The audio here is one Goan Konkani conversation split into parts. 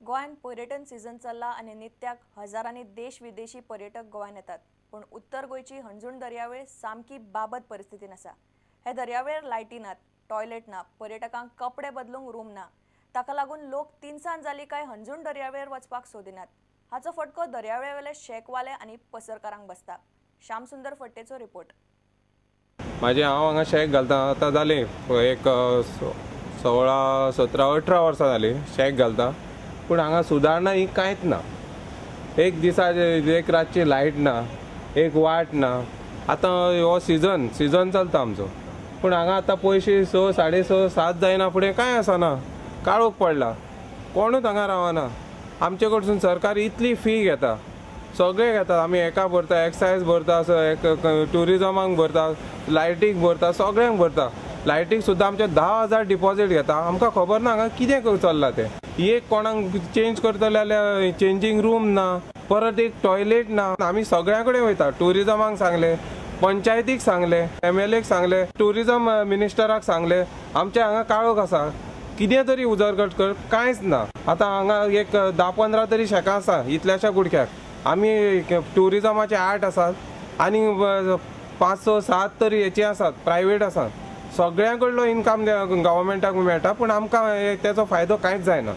गोंयांत पर्यटन सीझन चल्ला आनी नित्याक हजारांनी देश विदेशी पर्यटक गोंयांत येतात, पूण उत्तर गोंयची हणजूण दर्यावेळ सामकी बाबत परिस्थितीन आसा। हे दर्यावेळेर लायटी नात, टॉयलेट ना, पर्यटकांक कपडे बदलूंक रूम ना। ताका लागून लोक तिनसांज जाली काय हणजूण दर्यावेळेर वचपाक सोदिनात। हाचो फटको दर्यावेळेवेले शेकवाले आनी पसरकारांक बसता। श्यामसुंदर फट्टेचो रिपोर्ट। म्हाजे हांव हांगा शेक घालता आतां जालें एक 16, 17, 18 वर्सां जालीं शेक घालता, पूण हांगा सुदारणा ही कांयच ना। एक दिसा एक रातची लायट ना, एक वाट ना। आतां हो सिजन सिजन चलता आमचो, पूण हांगा आतां पयशे 6, 6:30, 7 जायना फुडें कांय आसना, काळोख पडला, कोणूच हांगा रावना। आमचे कडसून सरकार इतली फी घेता, सगळे घेता, आमी एका भरता, एक्सायज भरता, ट्युरिजमाक भरता, लायटीक भरता, सगळ्यांक भरता। लायटीक सुद्दां आमचे 10,000 डिपॉजीट घेता। आमकां खबर ना हांगा कितें चल्लां तें। एक कोणाक चेंज करतले जाल्यार चेंजींग रूम ना, परत एक टॉयलेट ना। आमी सगळ्यां कडेन वयता, ट्युरिजमाक सांगलें, पंचायतीक सांगलें, MLAक सांगलें, ट्युरिजम मिनिस्टराक सांगलें, आमचे हांगा काळोख आसा, कितें तरी उदरगत कर, कांयच ना। आतां हांगा एक 10-15 तरी शेकां आसा इतल्याशा गुडख्याक। आमी ट्युरिजमाचे 8 आसात आनी 5, 6, 7 तरी हेचे आसात, प्रायवेट आसात। सगळ्यां कडलो इनकम गव्हर्मेंटाक मेळटा, पूण आमकां तेचो फायदो कांयच जायना।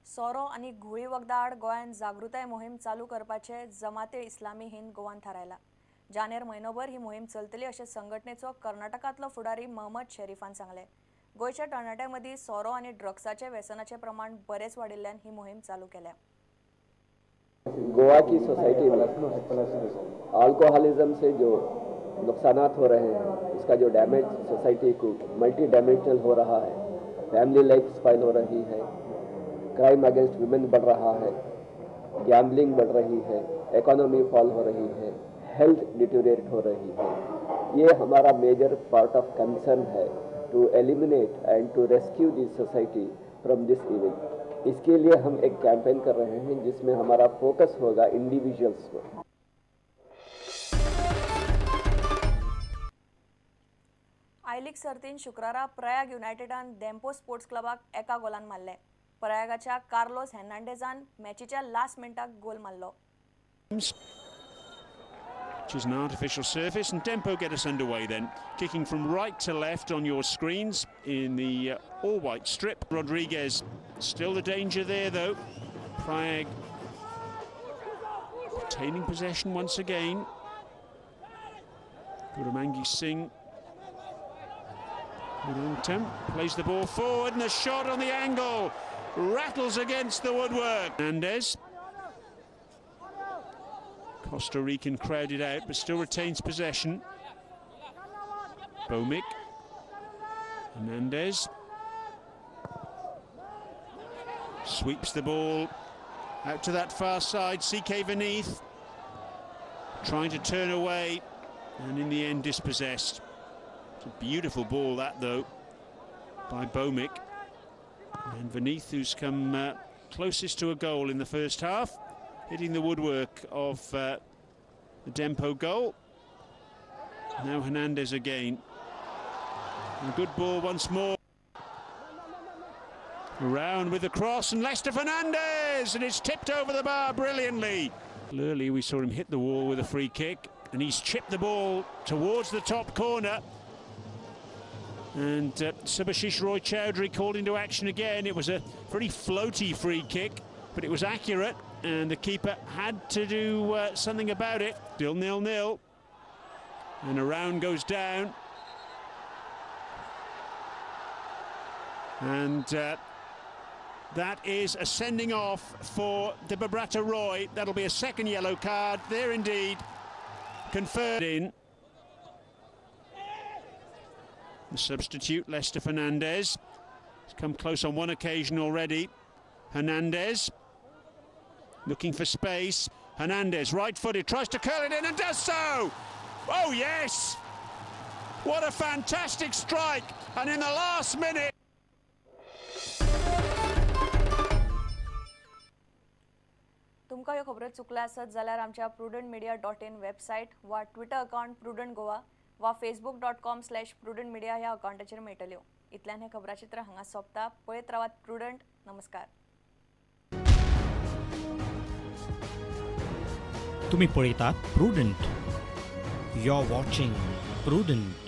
सोरो आनी घुंवळी वखदां आड गोंयांत जागृताय मोहीम चालू करपाचे जमाते इस्लामी हिंद गोवान थारायला। जानेर म्हयनोभर ही मोहीम चलतली अशें संघटनेचो कर्नाटकांतलो फुडारी महमद शरीफान सांगलें। गोंयच्या तरणाट्यां मदीं सोरो आनी ड्रग्साचे वेसनाचें प्रमाण बरेंच वाडिल्ल्यान ही मोहीम चालू केल्या। गोवा की सोसाइटी में अल्कोहलिज्म से जो नुकसानात हो रहे हैं, उसका जो डैमेज सोसाइटी को मल्टी डायमेंशनल हो रहा है, फैमिली लाइफ स्पाइल हो रही है, क्राइम अगेंस्ट वुमेन बढ़ रहा है, गैम्बलिंग बढ़ रही है, इकोनॉमी फॉल हो रही है, हेल्थ डिटोरेट हो रही है। ये हमारा मेजर पार्ट ऑफ कंसर्न है to eliminate and to rescue this society from this evil. इसके लिए हम एक कैंपेन कर रहे हैं जिसमें हमारा फोकस होगा इंडिविजुअल्स को। I league सर्तीन शुक्रारा प्रयाग युनायटेडान डेम्पो स्पोर्ट्स क्लबाक 1 गोलान मारले। प्रयागाच्या कार्लोस हेर्नांडेजान मॅचीच्या लास्ट मिनटाक गोल मारलो। Which is an artificial surface, and Dempo get us underway then. Kicking from right to left on your screens in the all-white strip. Rodriguez, still the danger there though. Prayag retaining possession once again. Gurumangi Singh plays the ball forward, and the shot on the angle rattles against the woodwork. Hernandez. Costa Rican crowded out, but still retains possession. Bhowmik. Hernandez sweeps the ball out to that far side. CK Vineeth trying to turn away, and in the end dispossessed. It's a beautiful ball that though by Bhowmik. And Vineeth, who's come closest to a goal in the first half, hitting the woodwork of the Dempo goal. Now Hernandez again. A good ball once more. Around with the cross, and Lester Fernandez, and it's tipped over the bar brilliantly. Early we saw him hit the wall with a free kick, and he's chipped the ball towards the top corner. And Subhashish Roy Chowdhury called into action again. It was a very floaty free kick, but it was accurate, and the keeper had to do something about it. Still 0-0, and around goes down. And that is a sending off for Debabrata Roy. That'll be a second yellow card there indeed. Confirmed in. The substitute, Lester Fernandez, has come close on one occasion already. Hernandez looking for space. Hernandez, right-footed, tries to curl it in and does so! Oh, yes! What a fantastic strike! And in the last minute... तुमकां ह्यो खबरो चुकल्या आसत जाल्यार आमच्या prudentmedia.in website वा ट्विटर अकाउंट प्रुडंट गोवा वा facebook.com/prudentmedia ह्या अकावंटाचेर मेळटल्यो. इतल्यान हें खबराचित्र हांगा सोंपता. पळयत रावात प्रुडंट. नमस्कार. तुम्ही पळयतात Prudent. You are watching Prudent.